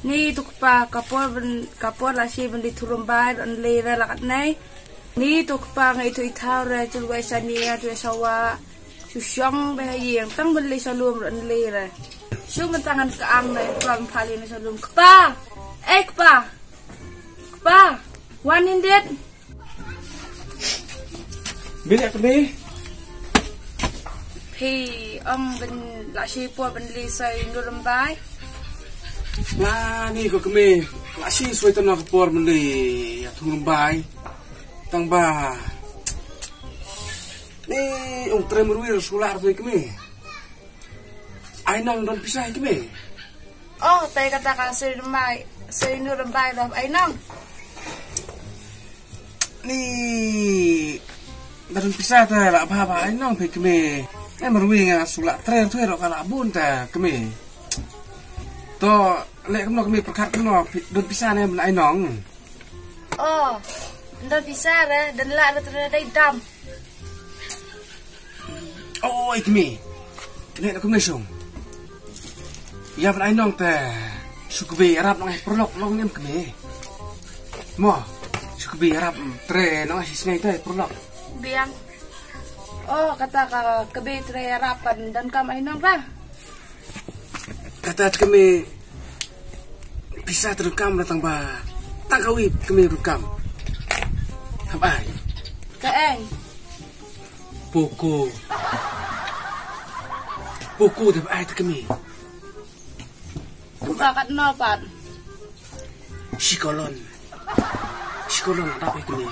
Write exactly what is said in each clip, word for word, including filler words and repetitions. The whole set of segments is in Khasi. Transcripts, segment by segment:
Ni tu kpa ka por ban, ka por la shi ban di thurumbai ran le re la kat nei. Ni tu kpa ngai tu i thau re chul wai sa ni ya tu sa wa. Shu shong be ha yeng tang ban le sa lum ran le re. Shu ban tangan ka ang nei kpa ban phali nei sa lum kpa. Eh kpa. Kpa. Wan in det. Bini aku ni. Phi ong ban la shi por ban li soi nurumbai. La ni ko kme. La shi soi tano ka por ban li ya thurumbai. Tang ba. Ni ong trem ruir sular tu kme. Ai nong don pisa kme. Oh, tai kata ka soi nurumbai, soi nurumbai doh ai nong. Ni da don pisa ta la ba ba ai nong phi kme. Em rui nga sula tren tu ro ka la bun ta kme. To le kno kme perkat kno don pisa ne ai nong. Oh, don pisa re, don la re tren dai dam. Oi kme. Kne na kme shong. Ya ban ai nong te. Sukbe arab nong ai perlok long nem kme. Mo. Sukbe arab tre nong ai sngai te perlok. Biang. Oh kata ka kbe tre arab pan dan kam ai nong ra. Kata te kme. Pisa te rukam ra tang ba. Tang kawi kme rukam. Hab ai. Ka eng. Puku. Puku te ai te kme. Kumba kat no pat. Sikolon. Sikolon adap ai kme.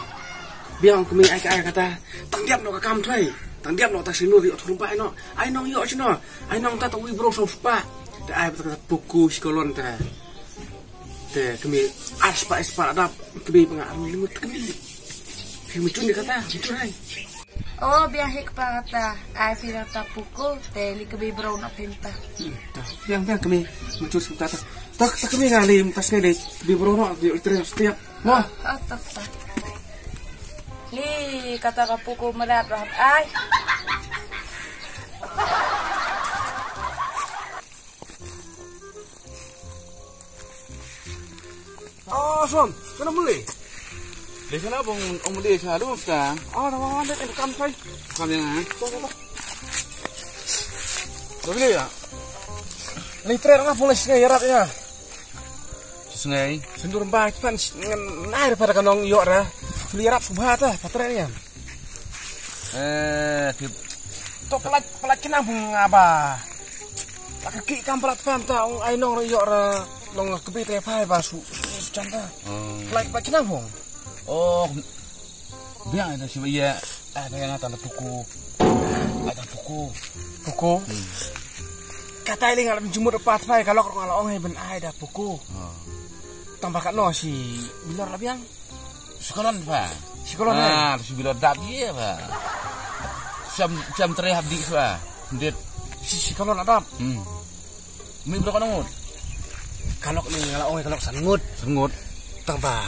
Biang kme ai ka ai kata. Tang diap no ka kam thai. Tang diap no ta sinu ri othum pa ai no. Ai nong yo sino. Ai nong ta ta wi bro so spa. Te ai ta puku sikolon ta. Te kme ar spa spa adap kme panga ar limut kme. Kme chun kata chun ai. Oh biang hik pa kata. Ai phi ta puku te li kbe bro na pinta. Biang biang kme muchur sita ta. Tak tak kme ngali tas ngali kbe bro na di ultra setiap. Mo. Oh tak tak. Ni kata ka puku merat rahat ai. Oh, son, kana muli? Dei sana bong ong muli sana dong ska. Oh, na wan dei kam sai. Kam yang ah. Dong beli ya. Ni tre nga pun lai sngai yarap ya. Sngai. Sendur ba pan ngan nai pada kanong yok ra. Suli yarap subha ta patre ni. Eh, tip. To pelat pelat kenang bung aba. Lak ki kam pelat pam ta ong ai nong yok ra long lak kebi te phai ba su su chan ta. Hmm. Pelat pelat kenang bung. Oh. Biang ina si ya. Ah, biang ata puku. Ata puku. Puku. Hmm. Kata ini ngalam jumut pat phai kalok ngalam ong hai ben ai da puku. Hmm. Tambah kat no si bilor la biang. Sikolon pa. Sikolon. Ah, si bilor dap ye pa. Siam siam tre hab di pa. Dit. Si sikolon adap. Hmm. Mi bro kanong ngut. Kalok ni ngala ong kalok sangut. Sangut. Tang ba.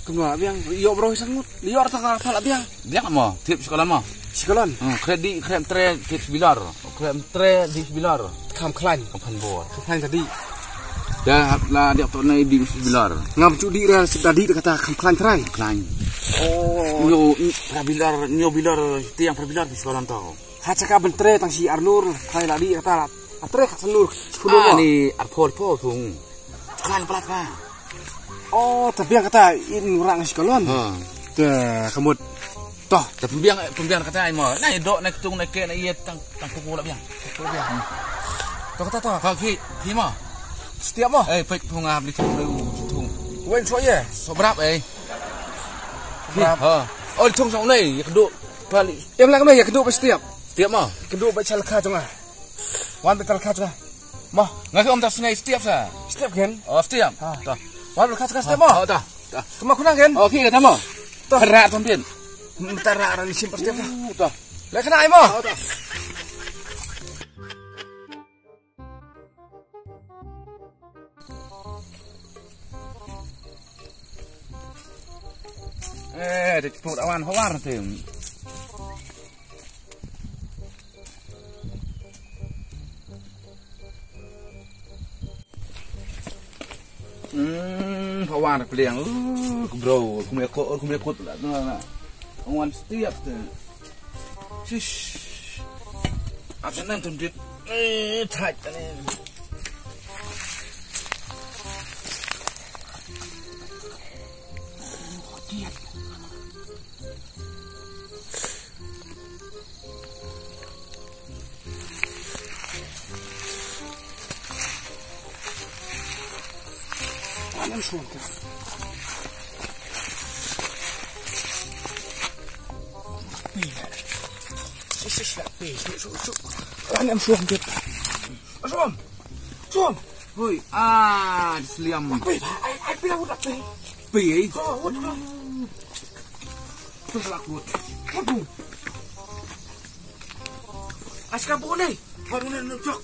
Kumno biang yo bro sangut. Lior tang apa la biang. Biang mo. Tip sikolon mo. Sikolon. Hmm, kredit kredit tre tip bilor. Kredit tre di bilor. Kam khlain. Kam khlain bor. Kam khlain tadi. Da hap la dia to nai di bilor. Ngam chu di ra si tadi kata kam khlain trai. Khlain. Oh. Nyo pra bilor, nyo bilor tiang pra bilor di sikolon to. Ha chaka ben tre tang si arnur trai la di kata la. Atre ka sanur. Sepuluh. Ah, ni arpol po thung. Khlain pelat pa. Oh, tapi yang kata in orang sikolon. Ha. Te kamut. Toh. Te pembiang pembiang kata ai mo. Na dok na ketung na ke na ye tang tang puku la biang. Puku la biang. Toh kata toh. Kau ki ki mo. Setiap mo. Eh, pek thung ah beli thung lu thung. Wen so ye. So berap eh. Berap. Ha. Oh, thung so nei ya keduk. Balik. Em lak nei ya keduk setiap. Setiap mo. Keduk ba chalka jong ah. Wan betal ka jong ah. Mo. Nga ka om ta sngai setiap sa. Setiap gen. Oh, setiap. Ha. Ta. Wan betal ka jong ah setiap mo. Oh, ta. Ta. Kema kunang gen. Oh, ki kata mo. Ta. Ra tam pin. Ta ra ra ni sim setiap. Uh, ta. Le kena ai mo. Oh, ta. Eh, dik put awan hawar tim. Hmm, pha wan pliang. Uh, bro, kumne ko, kumne kut la, la, la. Wan stiap te. Shish. Ap sana tum dit. Eh, thait tane. Wan em shuang ka. Pi. Shi, shi, shi, pi, shi, shi, shi. Wan em shuang ka. Shuang. Shuang. Hui, ah, sliam. Pi, ai, ai, pi, pi. Pi, eh? Oh, what? Pi, pi, pi. What? Aska bu ni. Baru ni nunjuk.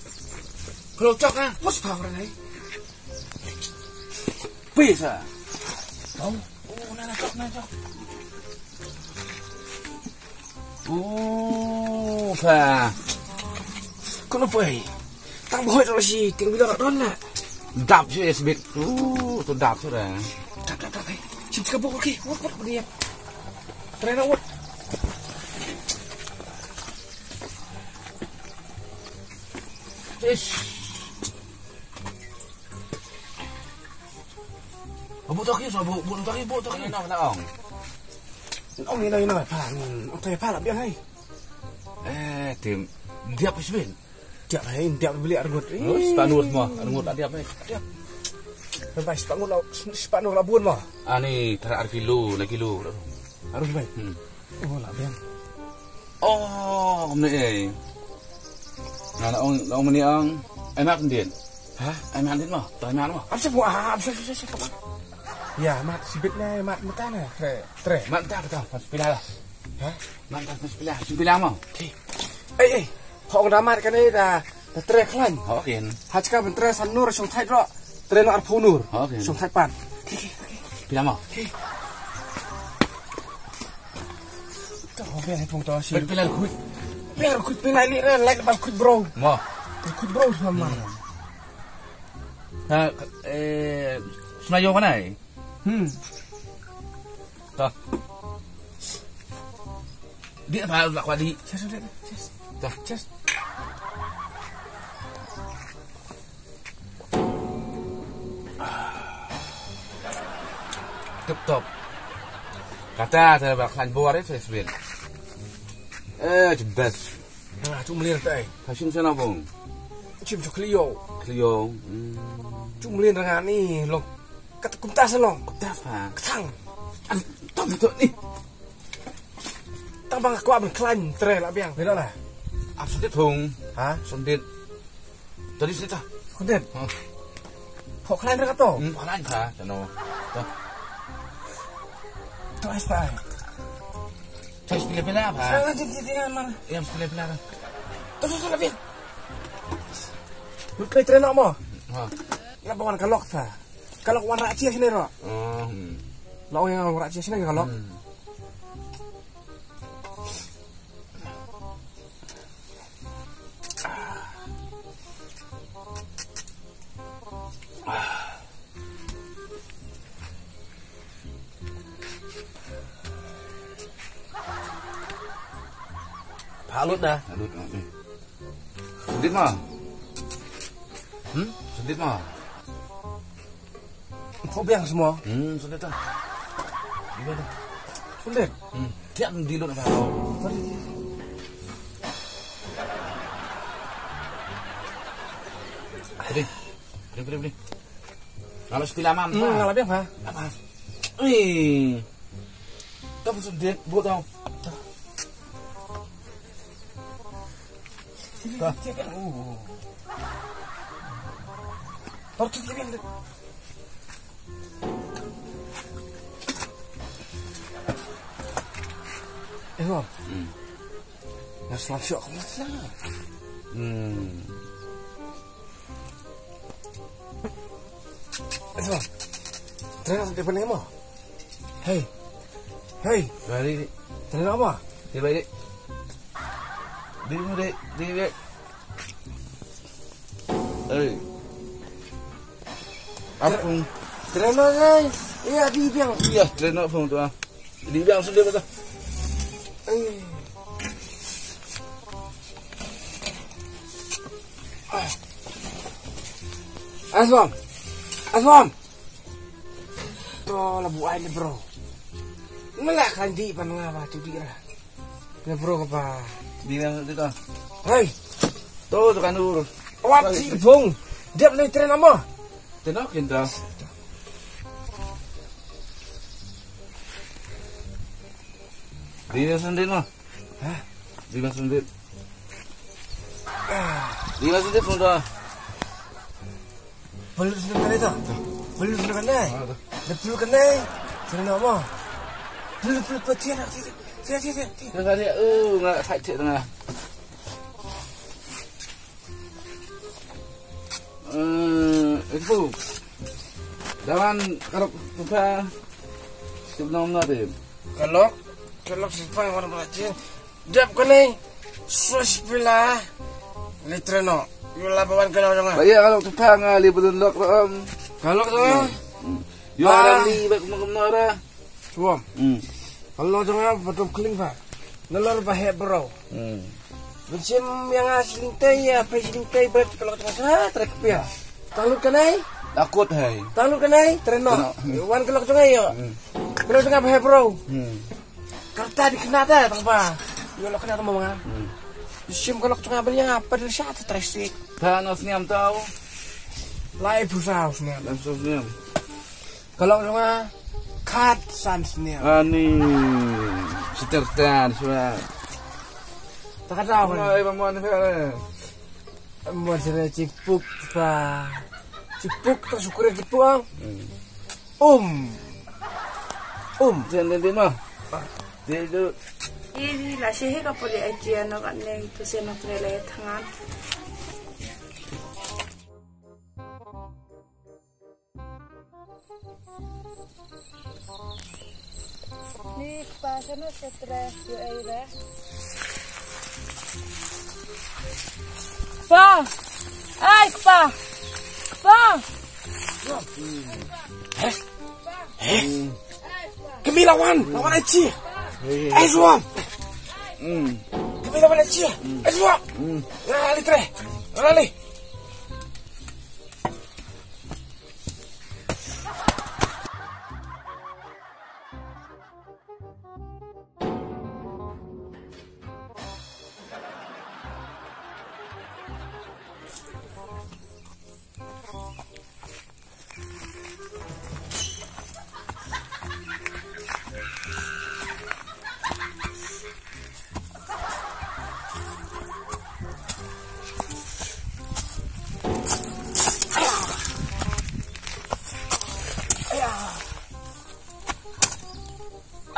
Kalau cok ah. Mus tahu ni. Pisa. Tau. Oh, na, na, cok, na, cok. Oh, pha. Kono poi. Tang boy tu si ting bila don na. Dap si es bit. Oh, tu dap tu dah. Dap, dap, dap. Sim sika bok ki. Wot, wot, dia. Try na wot. Ish. Abu toki so, abu, abu toki, abu toki. Ina na ong. Ong ina ina pa. Ong toki pa la biang hai. Eh, tim. Dia pa sibin. Dia pa hai, dia pa beli argut. Oh, sepanur mo, argut dia pa. Dia. Bai sepanur la, sepanur la bun mo. Ani tara ar kilo, la kilo. Arus bai. Hmm. Oh, la biang. Oh, kumne eh. Na, na ong, na ong mani ong. Ai mak ndin. Ha? Ai mak ndin mo. To ai mak mo. Ap sep mo, ah, ap sep, sep, sep, sep. Ya, mat sibit na, mat mata na. Tre, tre. Mat mata betul. Pas pila lah. Ha? Mat mata pas pila. Pas pila mo. Okey. Eh, eh. Hok da mat kane da, da tre khlain. Hok in. Ha chika ben tre san nur shong thait ro. Tre no arphew nur. Hok in. Shong thait pan. Okey, okey, okey. Pila mo. Okey. Pila, pila, pila, pila, pila, pila, bro. Mo. Pila, bro, sama. Hmm. Ha, eh, sna yo kana eh? Hmm. To. Di apa la kwadi? Cheers, cheers, cheers. To. Cheers. Tip top. Kata ta ba khlain bor eh, fresh bin. Eh, the best. Nah, chu mlien tai. Ka shim sana bong. Shim chu klio. Klio. Hmm. Chu mlien ranga ni long. Kat kumta sa long. Kumta sa. Ktang. An, tam to ni. Tang bang kwah ben khlain tre la biang. Bila lah. Ap sundit hung. Ha? Sundit. Tadi sita. Sundit. Ha. Phok khlain re kato. Hmm, khlain ka. Tano. To. To ai spa ai. To pila pila ba. Sa jin jin jin man. Ya, pila pila. To to to la biang. Lut kai tre no mo. Ha. La ba wan ka lok ta. Ka lok wan ra chia sini ro. Oh, hmm. La ong yang wan ra chia sini ka lok. Hmm. Pha lut na. Lut, okay. Sundit ma. Hmm? Sundit ma. Kho biang semua. Hmm, sundit ta. Di mana? Sundit. Hmm. Tiap di lut apa? Boleh. Boleh, boleh, boleh. Kalau sepilah mam. Hmm, kalau biang ha. Apa? Ih. Tau sundit, bu tau. Dah. Tor tu dia. Eh, Bang. Hmm. Yang selam syok aku selam. Hmm. Eh, Bang. Tren depan ni mo. Hei. Hei. Balik. Tren apa? Dia balik. Dia balik. Dia balik. Hei. Apa pun? Treno nai. Iya, di biang. Iya, treno phong tu ah. Di biang sudah betul. Eh. Aswam. Aswam. To la buai le bro. Ngala kan di pan nga ba tu di ra. Le bro ka ba. Di biang sudah tu. Hei. To tu kan ur. Wat si phong. Dia boleh treno mo. Treno kinta. Di biang sudah mo. Hah? Di biang sudah. Di biang sudah phong tu. Perlu sudah kan itu? Perlu sudah kan dai? Ada. Dah perlu kan dai? Sudah nak apa? Perlu perlu perlu tiada. Tiada tiada tiada. Dah tadi oh nggak high tech tengah. Eh, itu. Dawan karok tupa. Sip nom na de. Kalok, kalok sip pa wan ba chin. Dep kane. Sos pila. Litreno. Yu la ba wan kalok jong nga. Ba ya kalok tupa nga li budun lok ro om. Kalok jong nga. Yu ara li ba kum kum nora. Suam. Hmm. Kalok jong nga ba tum kling ba. Nalor ba he bro. Hmm. Bun sim yang a siling tei ya, pai siling tei bret kalok jong nga sa trek pia. Talut kanai? Takut hai. Talut kanai? Treno. Treno. Hmm. Wan kalok jong nga yo. Hmm. Kalok jong nga ba he bro. Hmm. Karta di kena ta tang ba. Yo lok kena ta mo nga. Hmm. Sim kalok jong nga ba yang apa di sa ta trek sik. Ta no sniam tau. Lai phu sa sniam. Lai phu sa sniam. Kalok jong nga khat san sniam. Ani. Siter tan sura. Ta ka daw. Ai ba mon ka. Mon sere cipuk ta. Cipuk ta sukure cipuk ang. Hmm. Um. Um. Jen den den ma. Dia tu. Iri la shehe ka poli ai tia no kan ne tu se no tre le thangan. Ni pa kano setre yu ai re. Pa! Ai pa! Pa! Heh? Heh? Kami lawan, lawan ai chi. Ai suam. Kami lawan ai chi. Ai suam. Nga litre. Nga li.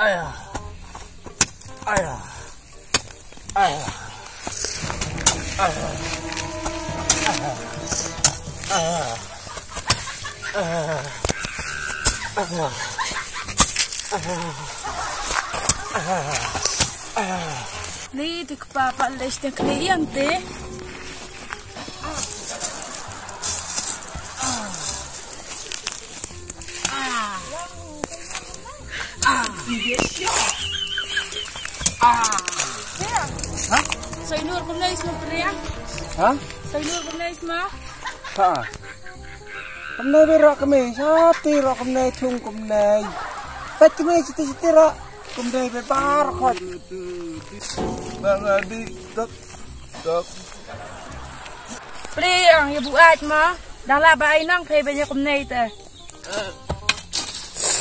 Aya. Aya. Aya. Aya. Ni dik papa lesh de kne yang te. Ah. Ah. Ah. Hah? Sainur kumne isma pria. Hah? Sainur kumne isma. Ha. Kumne be rak kami, sati rak kumne, thung kumne. Pat kami siti siti rak kumne be bar khot. Bang adi tok tok. Pli ang ya buat ma. Dang la ba ai nang phe be ya kumne te.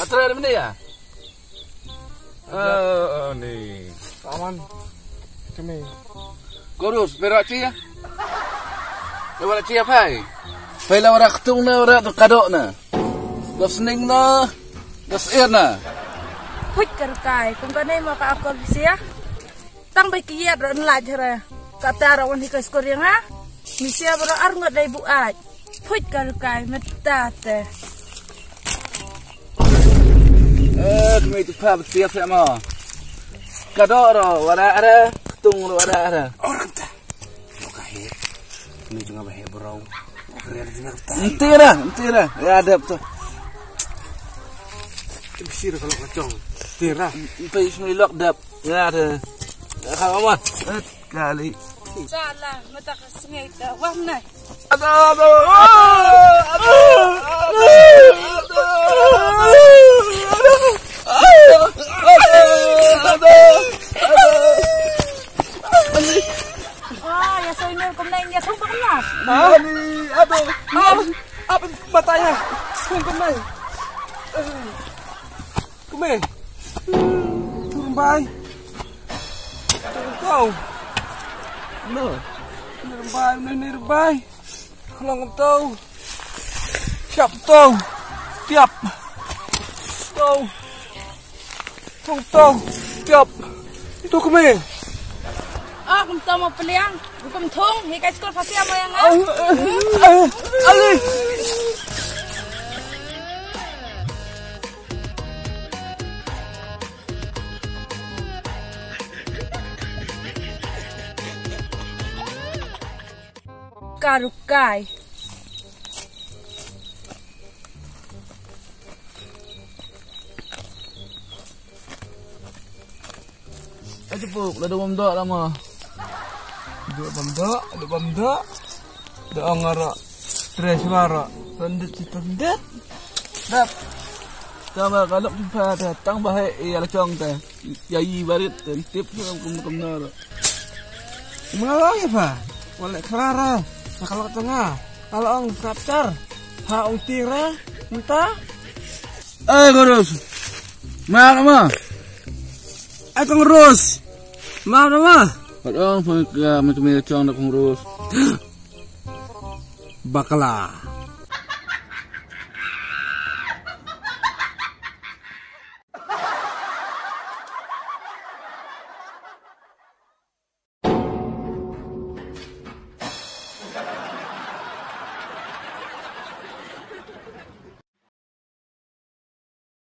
Atra de mene ya? Ah, ni. Aman. Kami. Kurus, berak cia. Berak cia, pai. Pai la berak tung na, berak tu kadok na. Dos ning na, dos er na. Huit ka rukai, kum ka nei mo ka akor bisia. Tang bai kiat ro nlaj hara. Kata ro wan hi ka skor yang ha. Misia bro ar ngot dai bu ai. Phuit ka rukai mata te. Eh, kami tu pa betia sa ma. Kadok ro wada ada, ketung ro wada ada. Orang ta. Lo ka he. Kami tu ngapa he bro. Keren tu ngapa ta. Enti dah, enti dah. Ya ada betul. Bishir kalau kacang. Tira. Pai sini lok dap. Ya ada. Kau apa? Kali. Salah, mata kesengit dah. Wah, nah. Aduh, aduh. Aduh, aduh. Aduh, aduh. Aduh, aduh. Wah, ya soinur kumnai ya thung kumnai. Aduh, aduh. Apa matanya? Thung kumnai. Kumnai. Turun bai. Kau. No. Nirbai, nirbai. Khlong to. Siap to. Tiap. To. Thung to. Tiap. To kumne. Ah, kum to mo peliang. Kum thung. Hi kai skul pasi amo yang ah. Ali. Karukai. Aje puk, la dum dok lama. Dum dok, dum dok. Dok ngara. Tres ngara. Tendit si tendit. Dap. Tama kalau pada tang bahai iya lecong teh. Yayi barit tip kum kum nor. Mengalong ya pa. Wala Clara. Kalau tengah. Kalau ong kaptar. Ha ong tira. Entah. Eh, Kong Ros. Ma ma. Eh, Kong Ros. Ma ma. Pat ong pun ke macam ni cong nak Kong Ros. Bakla.